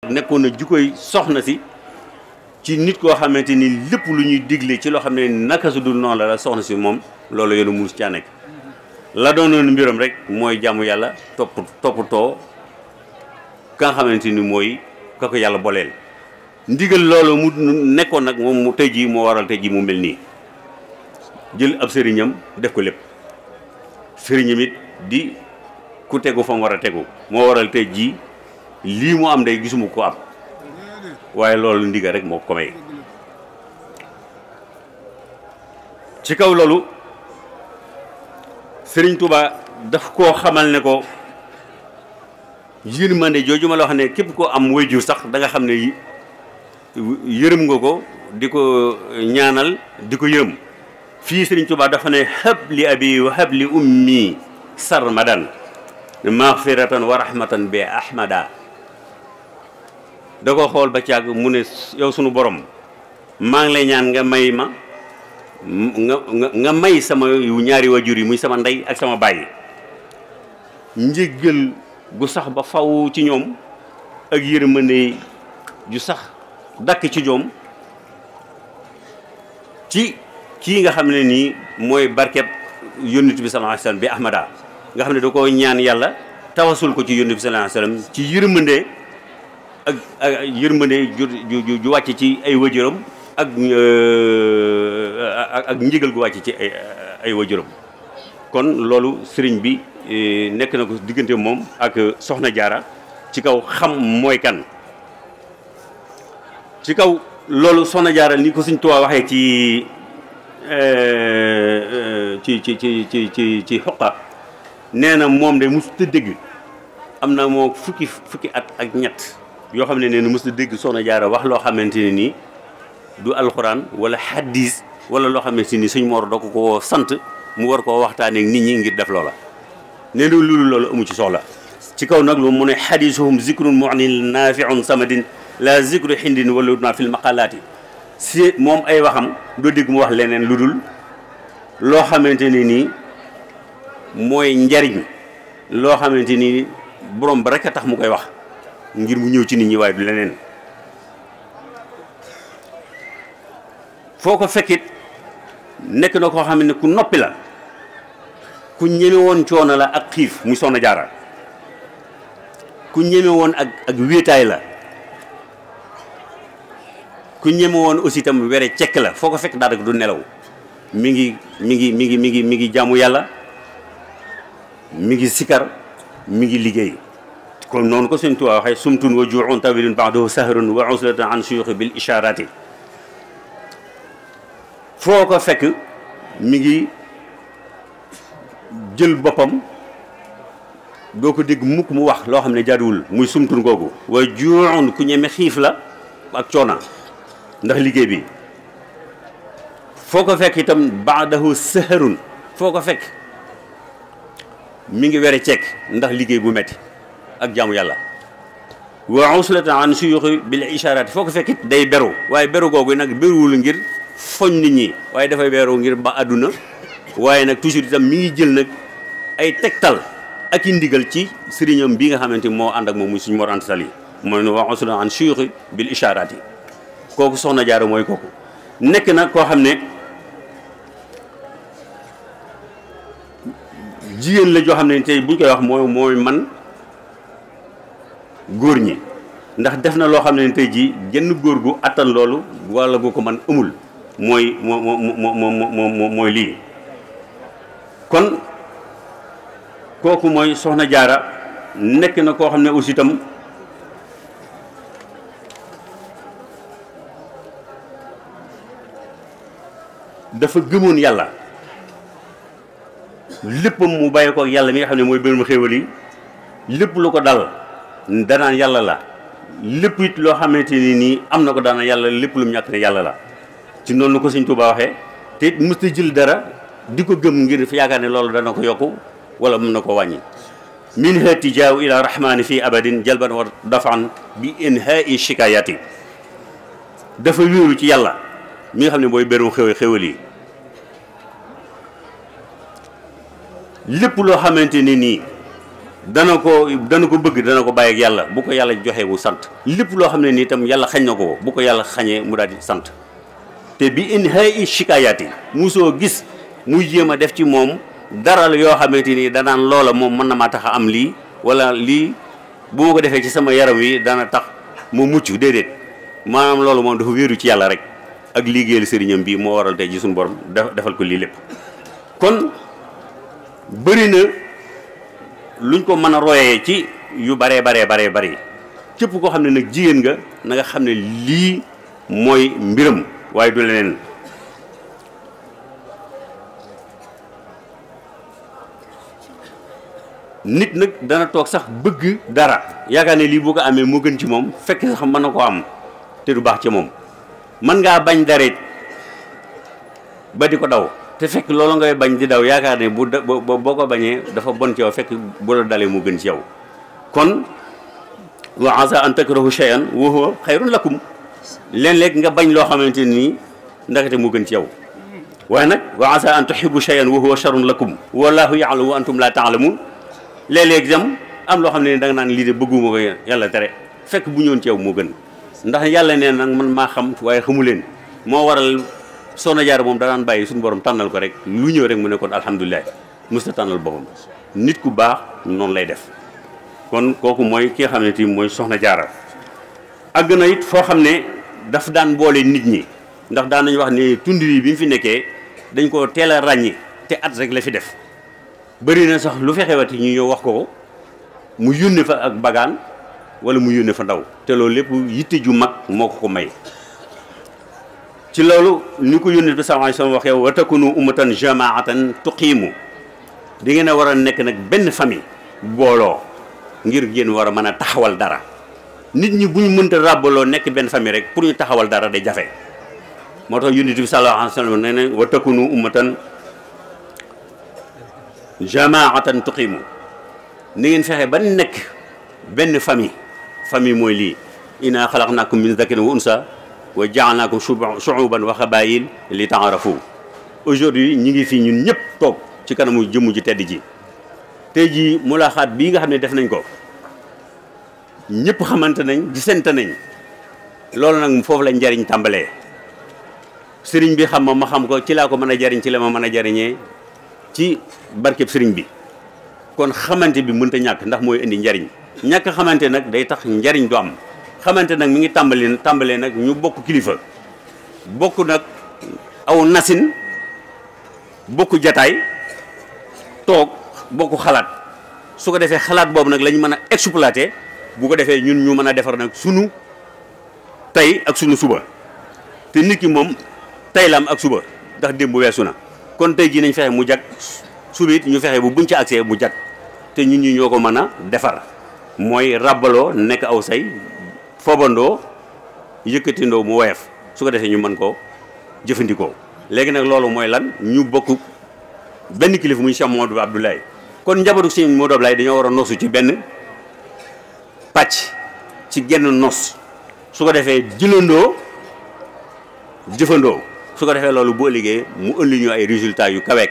nekkoon na jukkoy soxna si ci nit koo xamante ni lépp lu ñuy digle ci loo xam ne naka su dul noonu la soxna si moom loolu yoonu muus caa nekk la doonoon mbiram rek mooy jàmm yàlla toppatoo ka nga xamante ni mooy ka ko yàlla boleel ndigal loolu mu nekkoon nag moom mu tey jii moo waral tey jii mu mel nii jël ab sëriñam def ko lépp sëriñam it di ku tegu fa mu war a tegu moo waral tey jii lii mu am day gisuma ko am waaye loolu ndigal rek moo ko may ci kaw loolu Sëriñ Tuubaa daf koo xamal ne ko yërmande jooju ma la wax ne képp koo am waajur sax da nga xam ne yërëm nga ko di ko ñaanal di ko yërëm fii Sëriñ Tuubaa dafa ne hab li abi wa hab li ummi sarmadan maghfiratan wa rahmatan bi ahmada da ko xool ba càgg mu ne yow sunu borom maa ngi lay ñaan nga may ma nga may sama ñaari wajur yi muy sama ndey ak sama baay njéggal gu sax ba faw ci ñoom ak yërmande ju sax dakk ci ñoom ci kii nga xam ne nii mooy barkeb yónnit bi sallallahu alayhi wasallam bi ahmada nga xam ne da ko ñaan yàlla tawasul ko ci yónnit bi sallallahu alayhi wasallam ci yërmande ak yërmande ju wàcc ci ay wajuram ak njigal gu wàcc ci ay wajuram kon loolu sëriñ bi nekk na ko diggante moom ak soxna jaara ci kaw xam mooy kan ci kaw loolu soxna jaara ni ko Sëriñ Tuubaa waxee ci xoqa nee na moom de mosut a dégg am na moo fukki at ak ñett yoo xam ne nee na mosut a dégg soxna jaara wax loo xamante ne nii du alxuraan wala hadis wala loo xamante ni suñ mor da ko sant mu war koo waxtaanee nit ñi ngir def loola nee na loolu amu ci soxla ci kaw nag lu mu ne hadisuhum zikrun mu'nin nafi'un samadin la zikru hindin wala na fil maqalaati si moom ay waxam doo dégg mu wax leneen lu dul loo xamante ne nii mooy njariñ loo xamante ni borom ba rek a tax mu koy wax ngir mu ñëw ci nit ñi waaye du leneen foo ko fekkit nekk na koo xam ne ku noppi la ku ñeme woon coono la ak xiif muy soxna jaara ku ñeme woon ak wéetaay la ku ñeme woon aussi itam were cekk la foo ko fekk daanaka du nelaw mi ngi jaamu yàlla mi ngi sikar mi ngi liggéey kon noonu ko Sëriñ Tuubaa waxee sumtun wa ju'un tawilun ba'dahu sahrun wa uslatan an suyuxi bil isharati foo ko fekk mi ngi jël boppam doo ko dégg mukk mu wax loo xam ne jaaduwul muy sumtun googu wa ju'un ku ñeme xiif la ak coona ndax liggéey bi foo ko fekk itam ba'dahu sahrun foo ko fekk mi ngi were ceek ndax liggéey bu metti ak jaamu yàlla wa uslatan an suyuxi bil isharati foo ko fekk it day beru waaye beru googu nag beruwul ngir foñ nit ñi waaye dafay beru ngir ba àdduna waaye nag toujours itam mi ngi jël nag ay tegtal ak i ndigal ci sëriñam bi nga xamante moo ànd ak moom muy suñu Mor Anta Sali mooy ne wa uslatan an suyuxi bil isharati kooku soxna jaara mooy kooku nekk nag koo xam ne jigéen la joo xam ne tey buñ koy wax mooy man góor ñi ndax def na loo xam ne tey jii genn góor gu attan loolu wala gu ko man amul mooy lii kon kooku mooy soxna jaara nekk na koo xam ne aussi itam dafa gëmoon yàlla léppam mu bàyyi ko ak yàlla mi nga xam ne mooy bërëm xéewal yi lépp lu ko dal danaan yàlla la lépp it loo xamante ni nii am na ko daanaan yàlla lépp lu mu ñàkk ne yàlla la ci noonu la ko Sëriñ Tuubaa waxee te it mës ta jël dara di ko gëm ngir yaakaar ne loolu dana ko yokku wala mën na ko wàññi min hatijaaw ila rahmani fii abadin jalban wa dafan bi inhaai shikayati dafa wéeru ci yàlla mi nga xam ne mooy bërëm xéewal yi lépp loo xamante ne nii dana ko bëgg dana ko bàyyi ak yàlla bu ko yàlla joxee mu sant lépp loo xam ne nii itam yàlla xañ na ko bu ko yàlla xañee mu daal di sant te bi in hay shikayaat yi musoo gis muy jéem a def ci moom dara yoo xamante ni danaan loola moom mën na maa tax a am lii wala lii bu ma ko defee ci sama yaram wi dana tax mu mucc déedéet maanaam loolu moom dafa wéeru ci yàlla rek ak liggéeyal sëriñam bi moo waral tey ji suñu borom defal ko lii lépp kon bëri na luñ ko mën a royee ci yu baree bari képp koo xam ne nag jigéen nga na nga xam ne lii mooy mbiram waaye du leneen nit nag dana toog sax bëgg dara yaakaar ne lii boo ko amee moo gën ci moom fekk sax mën na koo am te du baax ci moom mën ngaa bañ dareet ba di ko daw te fekk loolu ngay bañ di daw yaakaar ne boo ko bañee dafa bon ci yow fekk bu la dalee mu gën ci yow kon wa asa an takrahu shay'an wa huwa xayrun lakum léeg-léeg nga bañ loo xamante nii ndaxte mu gën ci yow waaye nag wa asa an tuhibbu shay'an wa huwa sharrun lakum wallahu ya'lamu wa antum la ta'lamun léeg-léeg dem am loo xam ne da nga naan lii de bëgguma ko yàlla tere fekk bu ñëwoon ci yow moo gën ndax yàlla nee nag man maa xam waaye xamu leen moo waral Soxna Jaara moom danaan bàyyi suñu borom tànnal ko rek lu ñëw rek mu ne kon alhamdulilah musta tànnal boppam nit ku baax noonu lay def kon kooku mooy ki nga xam ne ti mooy Soxna Jaara àgg na it foo xam ne daf daan boole nit ñi ndax daan nañu wax ne tund wi bi mu fi nekkee dañ ko teel a ràññi te at rek la fi def bëri na sax lu fexewati ñu ñëw wax ko mu yónne fa ak bagaan wala mu yónne fa ndaw te loolu lépp yitte ju mag moo ko may ci loolu ni ko yónne bi sallallahu alayhi wasallam waxee wa takunu ummatan jamaatan tuqiimu di ngeen a war a nekk nag benn famille booloo ngir ngeen war a mën a taxawal dara nit ñi bu ñu mënta ràbbaloo nekk benn famille rek pour ñu taxawal dara day jafe moo tax yónne bi sallallahu alayhi wasallam nee na wa takunu ummatan jamaatan tuqiimu ni ngeen fexe ba nekk benn famille mooy lii inna xalaqnaakum min zakarin wa unsa wa ja'alnaakum shu'uban wa qabaa'il li ta'aarafu aujourd'hui ñi ngi fii ñun ñëpp toog ci kanamu jëmm ji tedd ji tey jii mulaaxaat bii nga xam ne def nañ ko ñëpp xamante nañ gisante nañ loolu nag foofu la njariñ tàmbalee sëriñ bi xam ma xam ko ci laa ko mën a jariñ ci la ma mën a jariñee ci barkeb sëriñ bi kon xamante bi mënta ñàkk ndax mooy indi njariñ ñàkk xamante nag day tax njariñ du am xamante nag mi ngi tàmbalee nag ñu bokk kilifa bokk nag aw nasin bokk jataay toog bokk xalaat su ko defee xalaat boobu nag lañ mën a exploiter bu ko defee ñun ñu mën a defar nag sunu tey ak sunu suba te nit ki moom tey la am ak suba ndax démb weesu na kon tey jii nañ fexe mu jag subit ñu fexe bu buñ ci accès mu jag te ñun ñi ñoo ko mën a defar mooy ràbbaloo nekk aw say foobandoo yëkkatindoo mu woyof su ko defee ñu mën koo jëfandikoo léegi nag loolu mooy lan ñu bokk benn kilifa muy Cheikh Modou Abdoulaye kon njabootu Cheikh Modou Abdoulaye dañoo war a nosu ci benn pàcc ci genn nos su ko defee jëlandoo jëfandoo su ko defee loolu boo liggéey mu ëndi ñu ay résultats yu kawe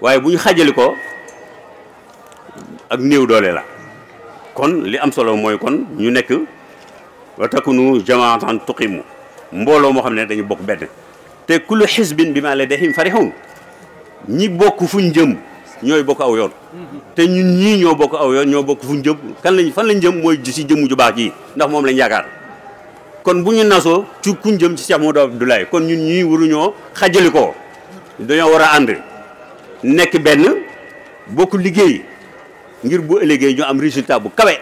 waaye bu ñu xajali ko ak néew doole la kon li am solo mooy kon ñu nekk wa takunu jamaatan tuqimu mbooloo moo xam ne dañu bokk benn te kullu xisbin bi ma ladayhim farihun ñi bokk fuñ jëm ñooy bokk aw yoon te ñun ñii ñoo bokk aw yoon ñoo bokk fuñ jëm fan lañ jëm mooy si jëmm ju baax ji ndax moom lañ yaakaar kon bu ñu nasoo ci kuñ jëm ci Cheikh Modou Abdoulaye kon ñun ñii waruñoo xajali ko dañoo war a ànd nekk benn bokk liggéey ngir bu ëllëgee ñu am résultat bu kawe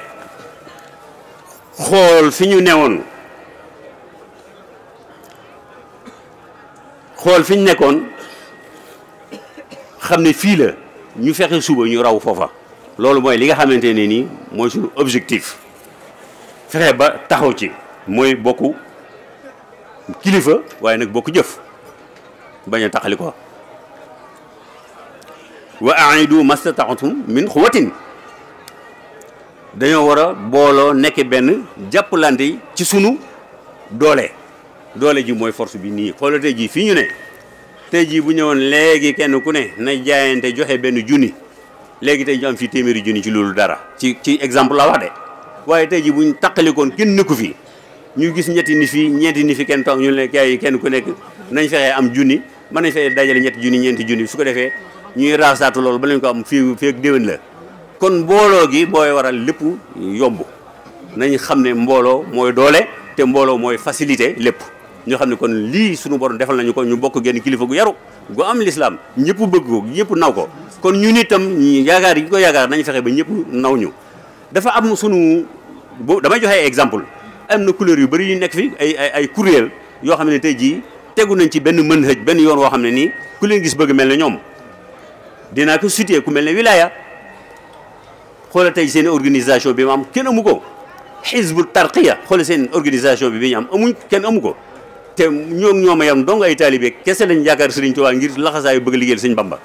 xool fi ñu newoon xool fi ñu nekkoon xam ne fii la ñu fexe suba ñu raw foofa loolu mooy li nga xamante ne nii mooy suñu objectif fexe ba taxaw ci mooy bokku kilifa waaye nag bokk jëf bañ a taxali ko wa aidu mastata'tum min quwwatin dañoo war a booloo nekk benn jàppalante ci sunu doole ji mooy force bi nii xoolal tey jii fii ñu ne tey jii bu ñëwoon léegi kenn ku ne na jaayante joxe benn junni léegi tey ñu am fii téeméeri junni ci loolu dara ci exemple la wax de waaye tey ji buñ taqalikoon kenn nekku fi ñu gis ñetti ni fii ñeenti ni fi kenn toog ñu ne kay kenn ku nekk nañ fexee am junni mën nañ fexee dajale ñetti junni ñeenti junni su ko defee ñuy raasaatu loolu ba lañ ko am fii ak déwén la kon mbooloo gi booy waral lépp yomb nañ xam ne mbooloo mooy doole te mbooloo mooy facilité lépp ñoo xam ne kon lii suñu borom defal nañu ko ñu bokk genn kilifa gu yaru gu am lislaam ñëpp bëgg ko ñëpp naw ko kon ñun itam yaakaar yi ko yaakaar nañ fexe ba ñëpp naw ñu dafa am sunu damay joxe exemple am na couleur yu bëri yu nekk fi ay kuréel yoo xam ne tey jii tegu nañ ci benn manhaj benn yoon woo xam ne nii ku leen gis bëgg mel ne ñoom dinaa ko cité ku mel ne wilaya xoola tey seen organisation bi ma am kenn amu ko xisbu tarqiya xoola seen organisation bi ñu am amuñ kenn amu ko te ñooma yam dong ay taalibe kese lañ yaakaar Sëriñ Tuubaa ngir laxasaayu bëgg liggéeyal Sëriñ Bamba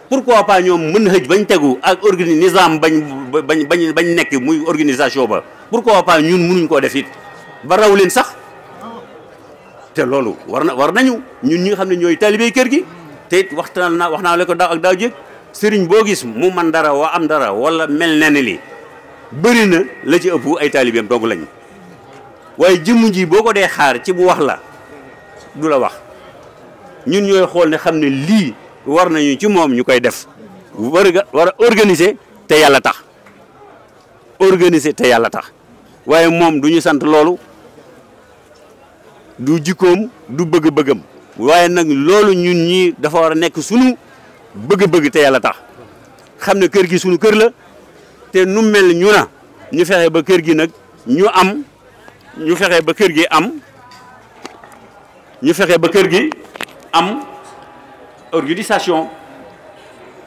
pourquoi pas ñoom manhaj bañ tegu ak nizam bañ nekk muy organisation ba pourquoi pas ñun mënuñ koo def it ba raw leen sax te loolu war nañu ñun ñi nga xam ne ñooy taalibe kër gi te it wax naa la ko daaw ak daaw jéeg sëriñ boo gis mu man dara wa am dara wala mel nen li bëri na la ci ëpp ay taalibeem dong lañ waaye jëmm ji boo ko dee xaar ci bu wax la du la wax ñun ñooy xool ne xam ne lii war nañu ci moom ñu koy def war a organiser te yàlla tax waaye moom du ñu sant loolu du jikkoom du bëgg-bëggam waaye nag loolu ñun ñi dafa war a nekk sunu bëgg-bëgg te yàlla tax xam ne kër gi sunu kër la te nu mel ñu na ñu fexe ba kër gi nag ñu fexe ba kër gi am organisation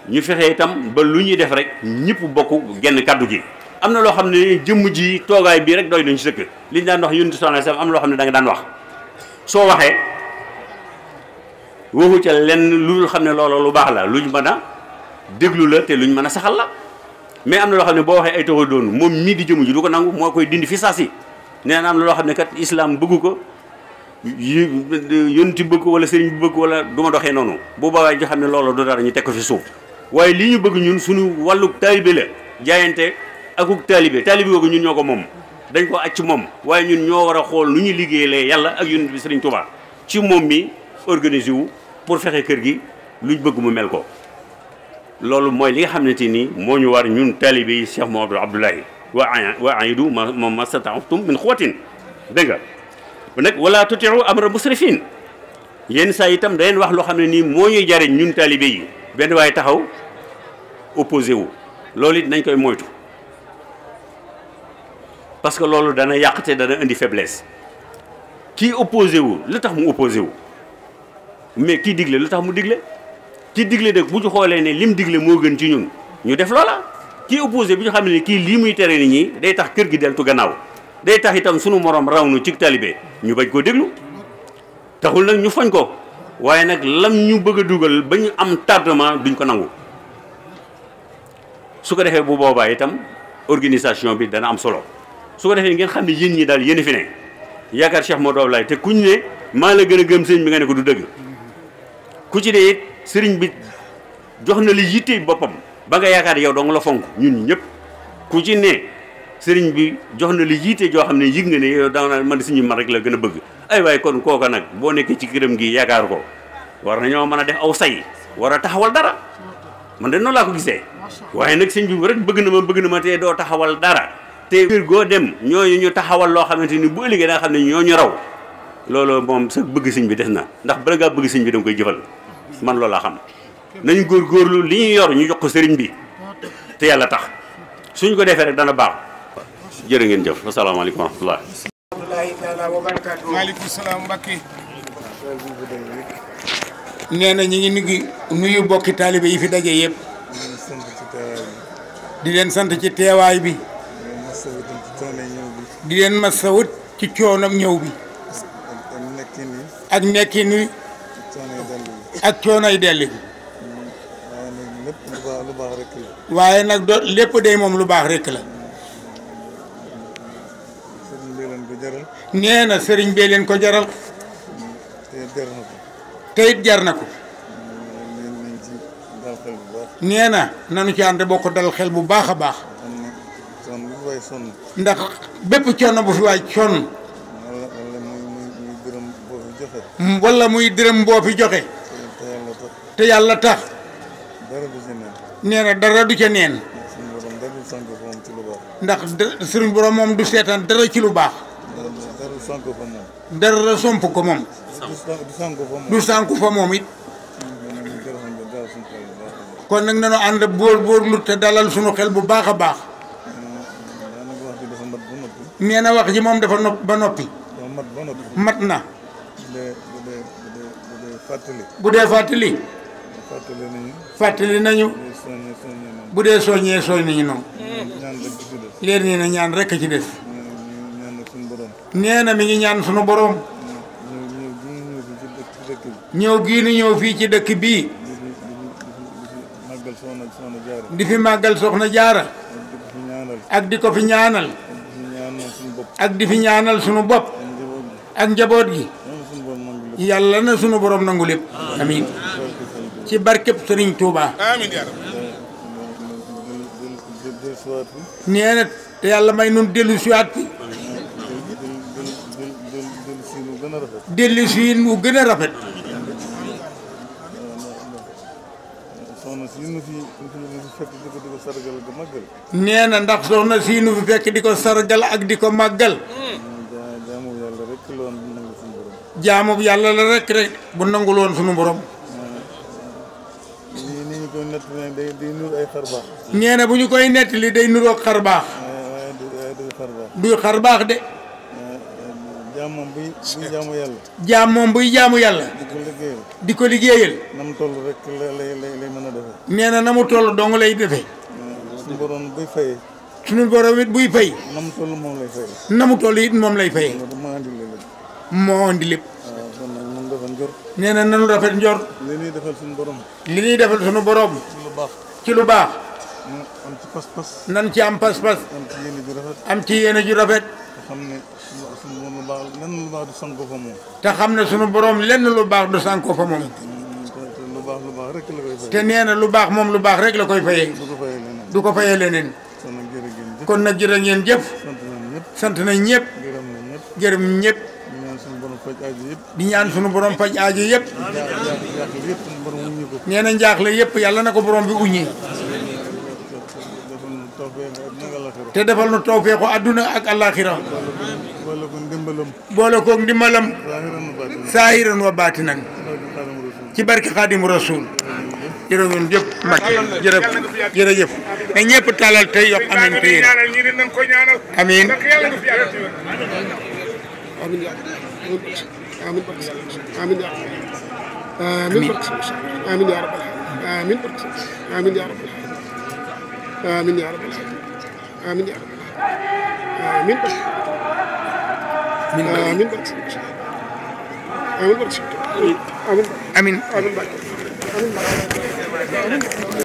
ñu fexe itam ba lu ñuy def rek ñëpp bokk genn kaddu gi. am na loo xam ne jëmm ji toogaay bii rek doy nañu sëkk liñ daan wax yonent sallallahu alayhi wasallam am loo xam ne da nga daan wax soo waxee waxu ca lenn lu xam ne loolu lu baax la luñ mën a déglu la te luñ mën a saxal la mais am na loo xam ne boo waxee ay taxaw doon moom mii di jëmm ji du ko nangu moo koy dindi fi saa si nee na am na loo xam ne kat islam bëggu ko yonti bëgg ko wala sëriñ bi bëgg wala du ma doxee noonu bu boobaa ñu xam ne loolu du dara ñu teg ko fi suuf waaye li ñu bëgg ñun suñu wàllu taalibe la jaayante akuk taalibe googu ñun ñoo ko moom dañ ko acc moom waaye ñun ñoo war a xool nu ñu liggéeyee yàlla ak yonent bi sëriñ Tuubaa ci moom mi organisé wu pour fexe kër gi luñ bëgg mu mel ko loolu mooy li nga xam ne te nii moo ñu war ñun taalibe yi Cheikh Mouhamadoul Abdoulaye wa aidu ma stata'tum min quwwatin dégg nga nag wala tuti'u amra musrifin yenn saa itam daleen wax loo xam ne nii moo ñuy jariñ ñun taalibe yi benn waaye taxaw opposé wu loolu it nañ koy moytu parce que loolu dana yàq te dana indi faiblesse kii opposé wu lu tax mu opposé wu mais kii digle lu tax mu digle kii digle nag bu ñu xoolee ne lim digle moo gën ci ñun ñu def loola kii opposé bu ñu xam ne kii lii muy tere nit ñi day tax kër gi deltu gannaaw day tax itam sunu morom raw nu ci taalibe ñu bañ koo déglu taxul nag ñu foñ ko waaye nag lam ñu bëgg a dugal ba ñu am tardement duñ ko nangu su ko defee bu boobaa itam organisation bi dana am solo su ko defee ngeen xam ne yéen ñi daal yéen fi ne yaakaar Cheikh Modou Abdoulaye te kuñ ne maa la gën a gëm sëriñ bi nga ne ko du dëgg ku ci dee it sëriñ bi jox na li yitte boppam ba nga yaakaar yow dong la fonk ñun ñëpp ku ci ne sëriñ bi jox na li yitte joo xam ne yëg nga ne yow da nga man suñu man rek la gën a bëgg ay waaye kon kooka nag boo nekkee ci këram gi yaakaar ko war nañoo mën a def aw say war a taxawal dara man de noonu laa ko gisee waaye nag sëñ bi rek bëgg na ma te doo taxawal dara te kër goo dem ñooñu ñu taxawal loo xamante ni bu ëllëgee da nga xam ne ñooñu raw loolu moom sa bëgg sëñ bi des na ndax bala ngaa bëgg sëñ bi da nga koy jëfal man loolu laa xam nañ góorgóorlu li ñu yor ñu jox ko sëriñ bi te yàlla tax suñ ko defee rek dana baax jërë ngeen jëf asalaamaaleykum wa rahmatullah maaleykum salaam Mbacke nee na ñi ngi nuyu bokki taalibe yi fi daje yëpp di leen sant ci teewaay bi di leen masawut ci coonam ñëw bi ak nekkin wi ak coonoy delli waaye nag lépp day moom lu baax rekk la nee na sëriñ bee leen ko jaral te it jar na ko nee na nanu ci ànd bokk dal xel bu baax a baax. sonn bu fi waay sonn. ndax bépp coono bu fi waay sonn. wala muy dërëm boo fi joxe. te yàlla tax. nee na dara du ca neen. ndax suñu borom moom du seetaan dara ci lu baax. dara somp ko moom. du sànku fa moom it. kon nag nañu ànd góorgóorlu te dalal suñu xel bu baax a baax. nee na wax ji moom dafa ba noppi. mat na. bu dee fàttali. fàttali nañu. bu dee soññee soñ nañu noonu. leer nii na ñaan rekk ci des. nee na mi ngi ñaan sunu borom. ñëw gii nu ñëw fii ci dëkk bii. di fi màggal soxna jaara. ak di ko fi ñaanal. ak di fi ñaanal sunu bopp. ak njaboot gi. yàlla na sunu borom nangu lépp. amiin ci barkeb Sëriñ Tuuba. amiin yaa rabbi. nee na te yàlla may nun dellu siwaat fi. dellu siin wu gën a rafet. nee na ndax soxna si nu fi fekk di ko sargal ak di ko màggal. jaamu yàlla la rek bu nangul woon sunu borom. nee na bu ñu koy nettali day nuroog xar baax. du xar baax de. jaam moom buy jaamu yàlla. jaam moom buy jaamu yàlla. di ko liggéeyal. na mu toll rek lay mën a defee. nee na mu toll dong lay defee. suñu borom buy fayee. suñu borom it buy fay. na mu toll moom lay fayee. na mu toll it moom lay fayee. moo andi lépp. kon nag moom dafa njort. nee na nanu rafet njort. li ñuy defal suñu borom. li ñuy defal suñu borom. ci lu baax. ci lu baax. am ci pas-pas. nan ci am pas-pas. am ci yéene ju rafet. am ci yéene ju rafet. te xam ne suñu lu baax lenn lu baax du sànko fa moom. te xam ne sunu borom lenn lu baax du sànko fa moom. te lu baax rek la koy fayee. te nee na lu baax moom lu baax rek la koy fayee. du ko fayee leneen. du ko fayee leneen. kon nag jërë ngeen jëf. sant nañ ñëpp. gërëm ñëpp. di ñaan sunu borom faj aajo yëpp. nee na njaaxle yëpp yàlla na ko borom bi uññi. te defal nu tawfeexu àdduna ak àllaaxira. boole koog ndimbalam. saahiran wa baatinan. ci barke Xaadimu Rasuul. jërë ngeen jëf Mbacke jërëjëf na ñëpp talal tey yokk amiin te yéen amiin. آمين يا آمين آمين يا رب آمين آمين يا رب آمين يا رب آمين يا رب آمين آمين آمين آمين آمين آمين آمين